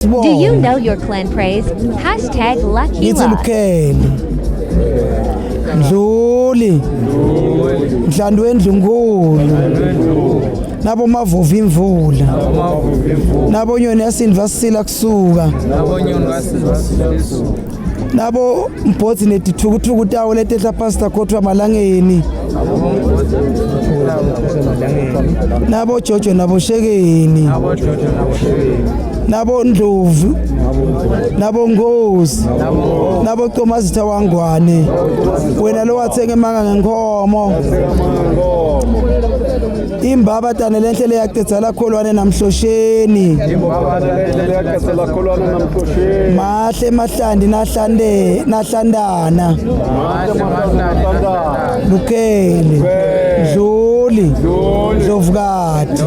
Do you know your clan praise? Hashtag lucky Ngithi luck. Lukhele Ndluli Mhlandu wendlunkulu nabo mavuva imvula nabo nyoni yasindva sisila kusuka nabo mbhodzi netithukuthuku tawo letehla phasi takhothwa malangeni nabo jojo nabo shekeni nabo ndlovu nabo ngozi nabo comazitha wangwane wena lo wathenga emanga ngenkomo imbaba tane lenhle leyacedzela kholwane namhlosheni mahle mahlandi nahlande nahlandana lukhele dluli ndlovukati.